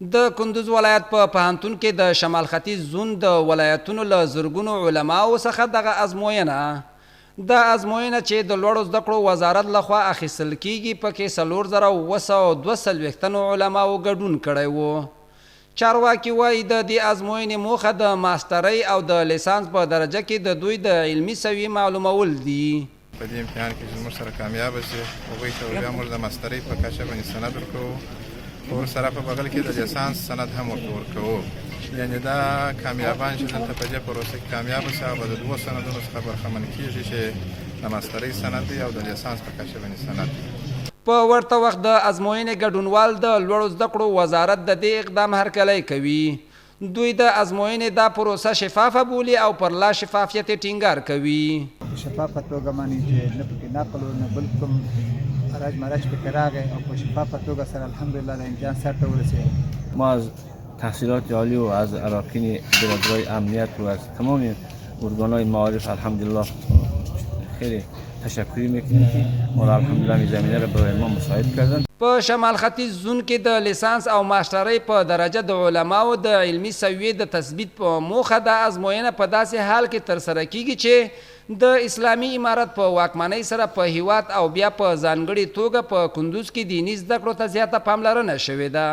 د کندوز ولایت په پوهنتون کې د شمال ختیځ زون د ولایتونو له زرګونو علماو څخه دغه ازموینه دا ازموینه چې د لوړو زده کړو وزارت لخوا اخیستل کیږي، پکې 4742 تنو علماو ګډون کړی وو. چارواکي وایي د دې ازموینې موخه د ماسټرۍ او د لیسانس په درجه کې د دوی د علمي سویې معلومول دي. په دې امتحان کې چې موږ سره کامیاب شي، هغوی ته بیا موږ د ماسترۍ په کچه باندې سند ورکوو، ورسره په بغل کې د لیسانس سند هم ورته ورکوو. یعنې دا کامیابان چې دلته په دې پروسه کې کامیاب شي، هغه به د دوو سندونو څخه برخمن کېږي چې د ماسترۍ سند دی او د لیسانس په کچه باندې سند دی. په ورته وخت د ازموینې ګډونوال د لوړو زده کړو وزارت د دې اقدام هرکلی کوي. دوی د ازموینې دا پروسه شفافه بولي او پر لا شفافیت یې ټینګار کوي. په شفافه توګه باندې چې نه پکې نقل و نه بل کوم هرج مرج پکې راغی او په شفافه توګه سره الحمدلله د امتحان سر ته ورسېد. ما از تحصیلات عالی و از اراکین برادرای امنیت و از تمام ارگانهای معارف الحمدلله خیلی تشکری میکنیم که ما را الحمدلله این زمینه را برای ما مساعد کردن. په شمال ختیځ زون کې د لیسانس او ماسټرۍ په درجه د علماو د علمي سویې د تثبیت په موخه دا ازموینه په داسې حال کې ترسره کیږي چې د اسلامي امارت په واکمنۍ سره په هیواد او بیا په ځانګړي توګه په کندوز کې دیني زده کړو ته زیاته پاملرنه شوې ده.